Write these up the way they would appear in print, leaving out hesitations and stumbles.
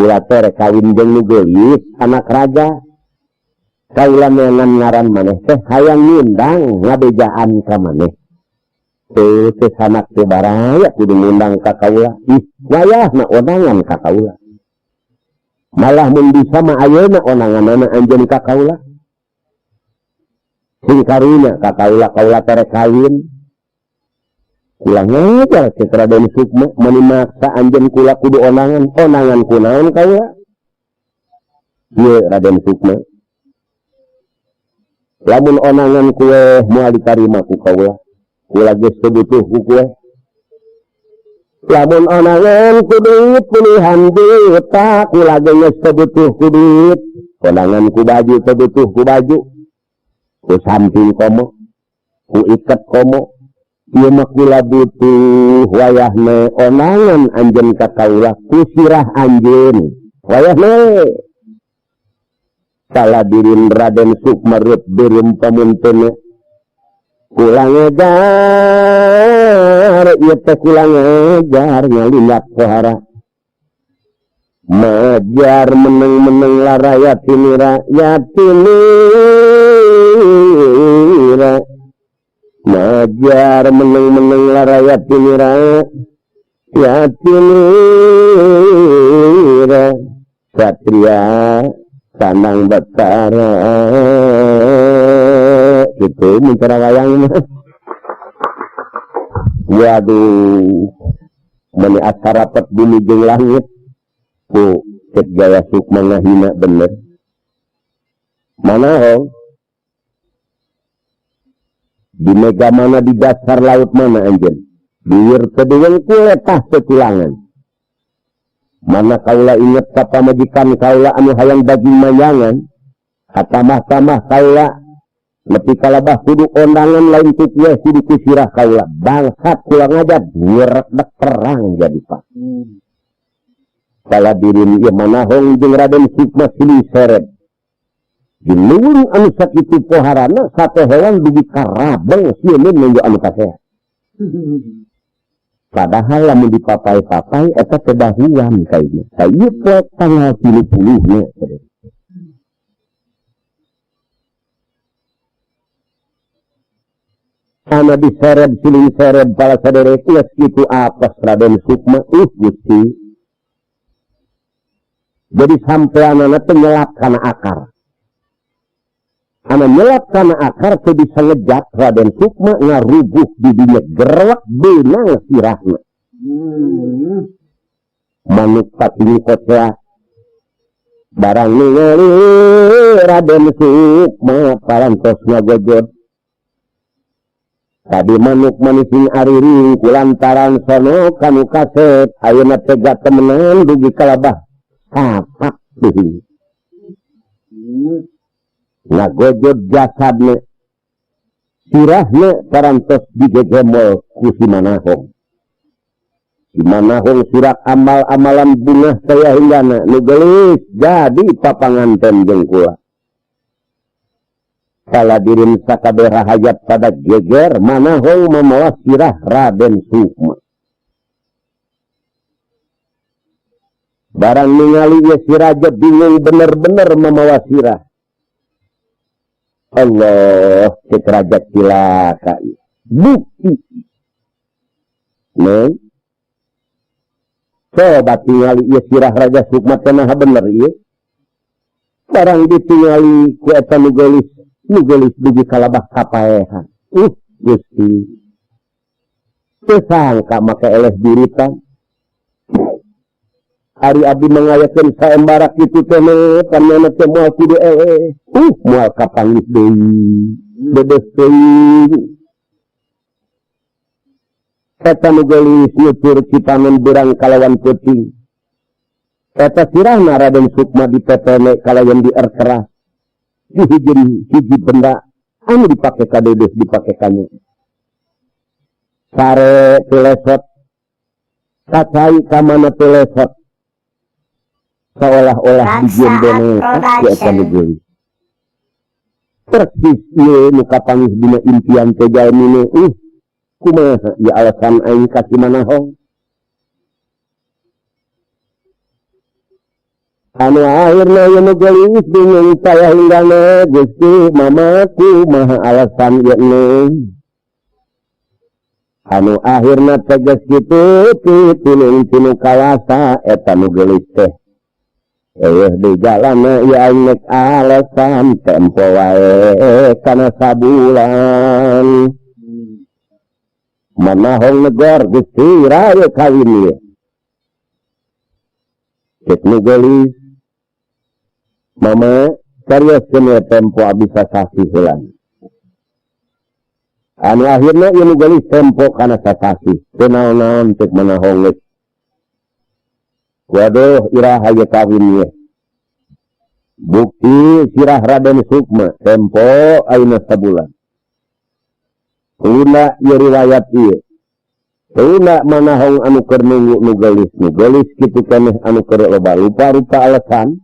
Kaula teh rek kawin jeung nu geulis anak raja. Kaula meunang ngaran maneh teh hayang ngundang ngabejaan ka maneh. Teu teu sanak teu baraya kudu ngundang ka kaula. Ih, wayahna onangan ka kaula. Malah mun bisa mah ayeuna onanganana anjeun ka kaula. Sing karunya ka kaula, kaula teh rek kawin. Kula ngajar cek Raden Sukma mani maksa anjeun kula kudu onangan, onangan kunaon kaula? Ieu Raden Sukma. Lamun onangan kue moal ditarima ku kaula. Kula geus teu butuh ku kue. Lamun onangan ku duit puluhan juta, kula ge geus teu butuh ku duit. Onangan ku baju teu butuh ku baju. Ku samping komo, ku iket komo. Ieu mah kula butuh wayahna onangan anjeun ka kaula ku sirah anjeun. Wayahna saladirin Raden Sukma reut beureum pamunteuna. Kula ngejar ieu teh kula ngejar ngalindak pohara. Majar meneng-meneng laraya tinira ya tinira. Majar meneng-meneng laraya tinira ya tinira. Satria Sanang Batara gitu mencara wayang mah. Waduh, meni asa rapet bumi jeung langit ku cek Jaya Sukma ngahina bener. Mana hong? Di mega mana, di dasar laut mana anjeun? Bieur teu diwengku letah tetulangan. Mana kaula inget ka pamajikan kaula anu hayang daging mayangan, katamah-tamah kaula nepi kalabah kudu ondangan lain ku kue kudu ku sirah kaula. Bangsat kula ngajat nyerekdek perang jadi pak. Saladirin ieu manahong jeung Raden Sukma silih seret. Di leuweung anu sakitu poharana sate hewan dugi karabeng sieun nunggu anu kasehat. Padahal lamun dipapai-papai eta teh dahuan kayaknya. Ieu poe tanggal 30 nya. Ana diseret siling seret bala saderek geus kitu apes Raden Sukma Gusti. Jadi sampeanana teh nyelap kana akar. Ana nyelap kana akar teu bisa ngejat Raden Sukma ngarubuh di dinya gerwak beunang sirahna. Manuk pating kocea barang ningali Raden Sukma parantos ngagojod. Tadi manuk manising ariring kulantaran sono kanu kaset ayeuna tega temenan dugi kalabah sapak deui. Ngagojod jasadna sirahna parantos digegemol ku si Manahong. Si Manahong sirak amal-amalan bungah saya hinggana nu geulis jadi papanganten jeung kula. Saladirin sakabeh rahayat pada geger Manahong mamawa sirah Raden Sukma. Barang ningali ieu si raja bingung bener-bener mamawa sirah. Allah cek raja cilaka ieu. Bukti. Neng. Coba tingali ieu sirah Raja Sukma teh naha bener ieu. Barang ditingali ku eta nu geulis, nu geulis dugi kalabah kapaehan. Gusti. Teu sangka make eleh juritan. Ari abdi mangayakeun saembara kitu teh panyana teh moal kudu eleh. Moal kapanggih deui. Dedeh teuing. Eta nu geulis nyucur cipanon beurang kalawan peuting. Eta sirahna Raden Sukma dipepene kalayan dierkeras. Dihijin hiji benda anu dipake ka dedeh dipake ka nya. Sare teu lesot. Kacai ka mana teu lesot. Seolah-olah dijieun boneka ku eta nu geulis. Persis ieu nu kapanggih dina impian teh jalmine. Kumaha ieu alasan aing ka si Manahong? Anu akhirna ieu nu geulis bingung saya hinggana, "Gusti, Mama, kumaha alasan ieu neng?" Anu akhirna tegas kitu ti tulung tinu kawasa eta nu geulis teh. Eueuh di jalan ieu aing nek alasan tempo wae kana sabulan. Manahong negor, "Gusti, iraha kawin ieu?" Cek nu geulis, "Mama, carioskeun we tempo abdi sasasi heula." Anu akhirna ieu nu geulis tempo kana sasasi. Teu naon-naon cek Manahong geus. "Waduh, iraha ieu kawin ieu?" Bukti sirah Raden Sukma tempo ayeuna sabulan. Tunda ieu riwayat ieu. Tunda Manahong anu keur nunggu nu geulis, nu geulis kitu keneh anu keur loba rupa-rupa alasan.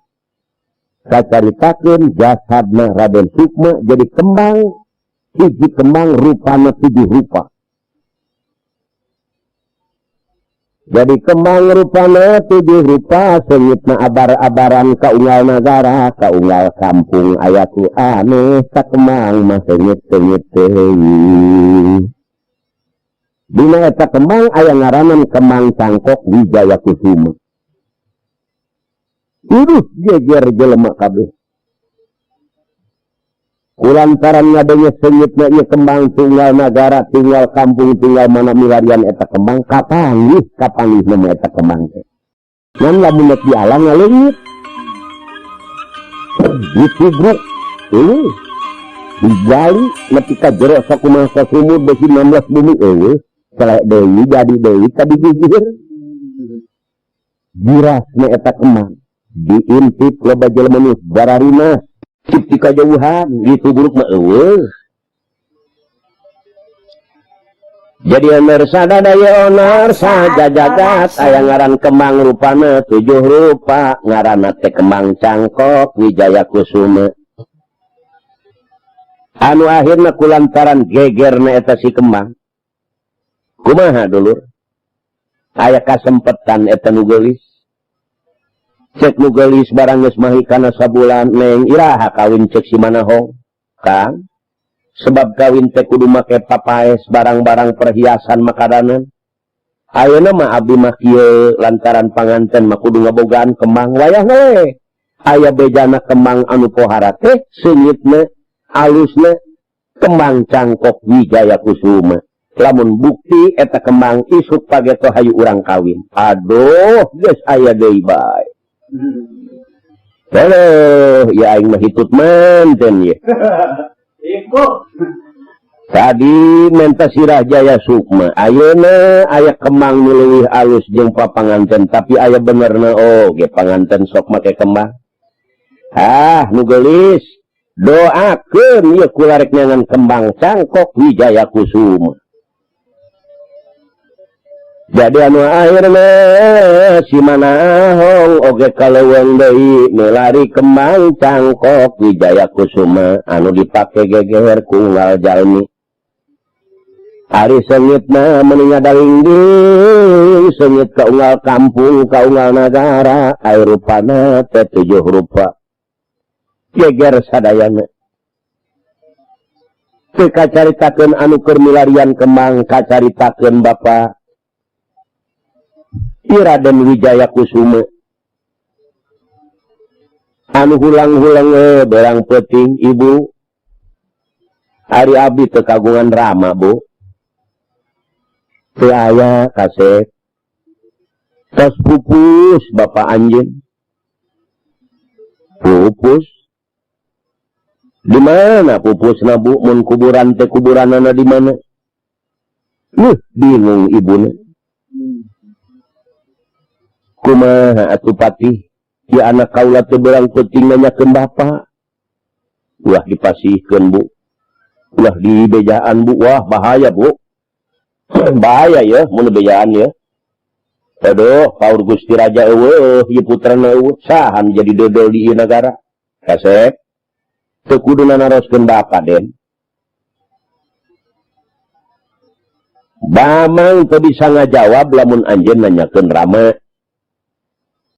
Kacaritakeun jasadna Raden Sukma jadi kembang, hiji kembang rupana tujuh rupa. Jadi kembang rupana tujuh rupa, seungitna abar-abaran ka unggal nagara, ka unggal kampung aya ku aneh ka kembang mah seungit-seungit teuing. Dina eta kembang aya ngaranan kembang cangkok Wijaya Kusuma. Uduh, geger jelema kabeh. Kulantaran ngadenge seungitna ieu kembang, tunggal nagara, tunggal kampung, tunggal mana milarian eta kembang, kapanggih kapanggih nama eta kembang teh. Ngan lamun rek dialang ngaleungit. Ditubruk, eueuh. Digali nepi ka jero sakumaha sumur beuki 16 bumi eueuh. Selek deui jadi deui tadi gigir. Girasna eta kembang diintip loba jelema nu bararina cip ti kajauhan, ditubruk mah eueuh. Jadi onar sadadaya onar sajajagat aya ngaran kembang rupana tujuh rupa, ngaranna teh kembang cangkok Wijaya Kusuma. Anu akhirna kulantaran gegerna eta si kembang, kumaha dulur, aya kasempetan eta nu geulis. Cek nu geulis, barang geus mahi kana sabulan, "Neng, iraha kawin?" Cek si Manahong, "Kang, sebab kawin teh kudu make papaes, barang-barang perhiasan, makadanan. Ayeuna mah abdi mah kieu, lantaran panganten mah kudu ngabogaan kembang. Wayah we aya bejana kembang anu pohara teh seungitna, alusna, kembang cangkok Wijaya Kusuma. Lamun bukti eta kembang, isuk pageto hayu urang kawin." Aduh, geus aya deui bae. Halo, ya aing mah hitut manten ye. Tadi menta sirah Jaya Sukma, ayeuna aya kembang nu leuwih alus jeung papanganten, tapi aya benerna oge panganten sok make kembang. Ah, nu geulis, doakeun ieu kula rek nyangan kembang cangkok Wijaya Kusuma. Jadi anu akhirna si Manahong oge kaleuweung deui milari kembang cangkok Wijaya Kusuma anu dipake geger ku unggal jalmi. Ari seungitna meuni ngadalingding, seungit ka unggal kampung, ka unggal nagara, ai rupana teh tujuh rupa. Geger sadayana. Teu kacaritakeun anu keur milarian kembang, kacaritakeun Bapak Raden Wijaya Kusuma anu hulang-hulang berang peuting, "Ibu, ari abdi teu kagungan rama, Bu. Teu aya kasep. Tos pupus bapak anjeun." "Pupus di mana pupusna, Bu? Mun kuburan teh kuburanana di mana?" Nuh, bingung ibuna. "Kumaha atuh, Patih ya, anak kaula teh berang peuting nanyakeun bapak." "Ulah dipasihkeun, Bu, ulah dibejaan, Bu. Wah, bahaya, Bu, bahaya ya mun bejaan ya. Aduh, paur Gusti Raja eueuh, ieu putrana eueuh, saha nu jadi dodol di ieu nagara? Kasep teu kudu naroskeun bapak, Den." Bamang teu bisa ngajawab lamun anjeun nanyakeun rama.